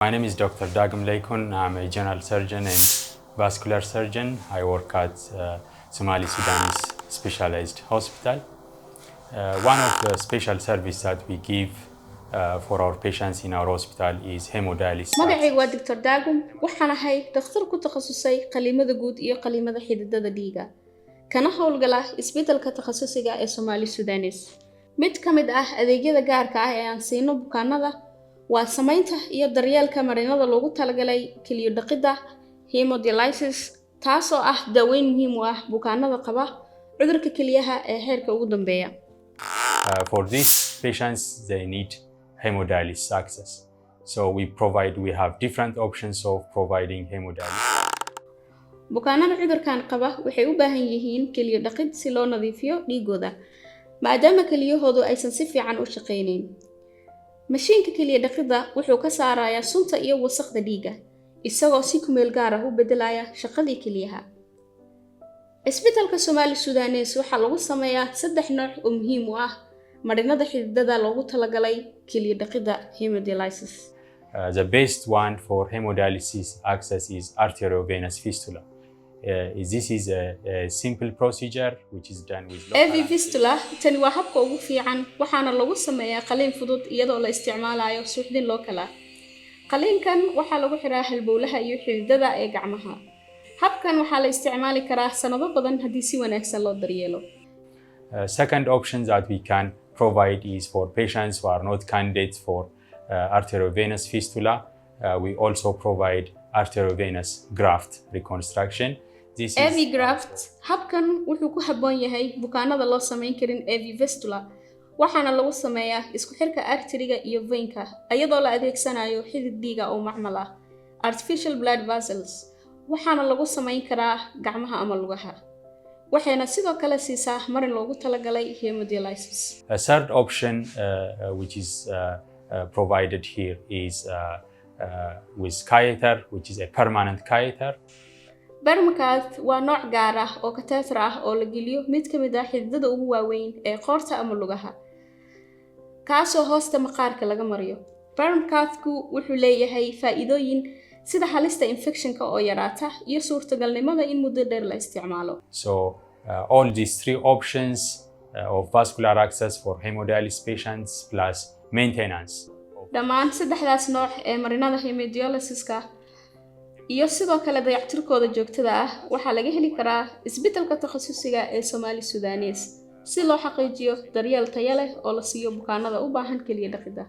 My name is Dr. Dagim Leykun. I'm a general surgeon and vascular surgeon. I work at Somali Sudanese Specialized Hospital. One of the special service that we give for our patients in our hospital is hemodialysis. Magacaygu waa Doctor Daagum. Waxaan ahay dhakhtar ku takhasusay qaliimada guud iyo qaliimada xididada dhiiga, kana howlgala isbitaalka takhasusiga ee Somali Sudanese. Mid ka mid ah adeegyada gaarka ah ee aan siino bukaanada waa samaynta iyo daryeelka marinada loogu talagalay keliyo dhaqidda, hemodialysis, taasoo ah daaweyn muhiim u ah bukaanada qaba cudurka keliyaha ee heerka ugu dambeeya. For these patients, they need hemodialysis access. So we have different options of providing hemodialysis. Bukaanada cudurkan qaba waxay u baahan yihiin keliyo dhaqid si loo nadiifiyo dhiigooda, maadaama keliyahoodu aysan si fiican u shaqaynayn. Mashiinka keliya dhaqidda wuxuu ka saarayaa sunta iyo wasaqda dhiigga, isagoo si kumeel gaar ah u beddelaya shaqadii keliyaha. Isbitaalka Somali Sudanese waxaa lagu sameeyaa saddex nooc oo muhiim u ah marinada xididada loogu talagalay keliya dhaqidda, hemodialysis. The best one for hemodialysis access is arteriovenous fistula. This is a simple procedure which is done with local AV fistula. Tani waa habka ugu fiican, waxaana lagu sameeyaa qaliin fudud iyadoo la isticmaalayo suuxdin local ah. Qaliinkan waxaa lagu xiraa halbowlaha iyo xididada ee gacmaha. Habkan waxaa la isticmaali karaa sanado badan haddii si wanaagsan loo daryeelo. Second option that we can provide is for patients who are not candidates for arteriovenous fistula. We also provide arteriovenous graft reconstruction. This is AV graft. Habkan wuxuu ku habboon yahay bukaanada loo samayn karin AV fistula, waxaana lagu sameeyaa isku xirka arteriga iyo veinka iyadoo la adeegsanayo xidid dhiiga oo macmal ah, artificial blood vessels, waxaana lagu samayn karaa gacmaha ama lugaha, waxayna sidoo kale siisaa marin loogu talagalay hemodialysis. A third option which is provided here is with catheter, which is a permanent catheter. Permacath waa nooc gaar ah oo catheter ah oo la geliyo mid ka mid ah xididada ugu waaweyn ee qoorta ama lugaha, kaasoo hoosta maqaarka laga mariyo. Permacathku wuxuu leeyahay faa'iidooyin sida halista infectionka oo yaraata iyo suurtagalnimada in muddo dheer la isticmaalo. So all these three options of vascular access for hemodialysis patients plus maintenance. Dhammaan saddexdaas nooc ee marinada hemodialysiska iyo sidoo kale dayactirkooda joogtada ah waxaa laga heli karaa isbitaalka takhasusiga ee Somali Sudanese, si loo xaqiijiyo daryeel tayo leh oo la siiyo bukaanada u baahan keliya dhaqidda.